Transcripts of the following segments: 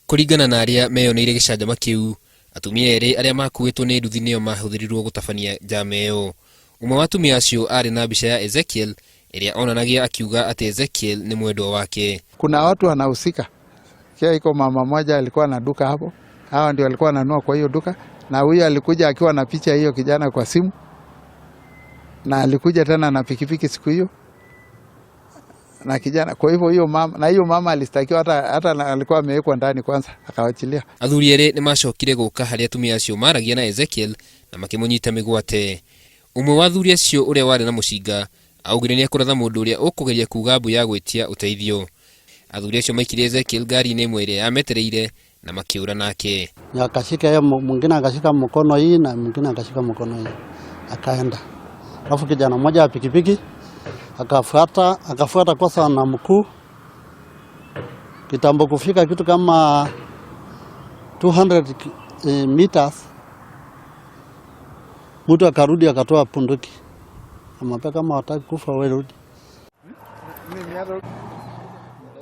Kũringana na arĩa meyoneire gĩcanjama kĩu, atumia erĩ arĩa makuĩtwo nĩ nduthi nĩo mahũthĩrirwo gũtabania njama ĩyo. Ũmwe wa atumia acio aarĩ na mbica ya Ezekiel ĩrĩa onanagia akiuga atĩ Ezekiel nĩ mwendwa wake. Kuna watu wanahusika. Kia iko mama moja alikuwa na duka hapo, hawa ndio alikuwa ananunua kwa hiyo duka, na huyo alikuja akiwa na picha hiyo kijana kwa simu, na alikuja tena na pikipiki siku hiyo na kijana. Kwa hivyo hiyo mama, na hiyo mama alistakiwa hata, hata alikuwa amewekwa ndani kwanza akawachilia. Athuri erĩ nĩ macokire gũka harĩa atumia acio maragia na Ezekiel na makĩmũnyita mĩgwate. Ũmwe wa athuri acio ũrĩa warĩ na mũcinga augire nĩ ekũratha mũndũ ũrĩa ũkũgeria kuga mbu ya gwĩtia ũteithio. Athuri acio maikirie Ezekiel ngari-inĩ ĩmwe ĩrĩa yametereire na makĩũra nake. Akashika yeye, mwingine akashika mkono hii na mwingine akashika mkono hii, akaenda. Alafu kijana mmoja wa pikipiki akafuata, akafuata kosa na mkuu kitambo kufika kitu kama 200 meters, mtu akarudi akatoa punduki, amwambia kama wataki kufa wewe rudi.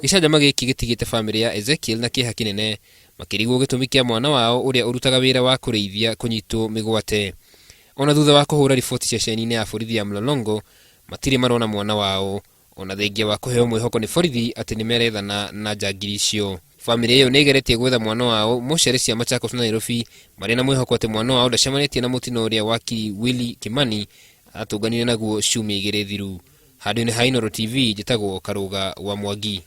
Gĩcanjama gĩkĩ gĩtigĩte bamĩrĩ ya Ezekiel na kĩeha kĩnene makĩrigwo gĩtũmi kĩa mwana wao ũrĩa ũrutaga wĩra wa kũrĩithia kũnyitwo mĩgwate. Ona thutha wa kũhũra riboti ceceni-inĩ ya borithi ya Mlolongo matirĩ marona mwana wao ona thengia wa kũheo mwĩhoko nĩ borithi atĩ nĩ merethana na njangiri icio. Bamĩrĩ ĩyo nĩ ĩgeretie gwetha mwana wao mocarĩ cia Machakos na Nairobi marĩ na mwĩhoko atĩ mwana wao ndacemanĩtie na mũtino ũrĩa wakiri Willy Kimani atũnganire naguo ciumia igĩrĩ thiru. Handũ-inĩ ha Inooro TV njĩtagwo Karũga wa Mwangi.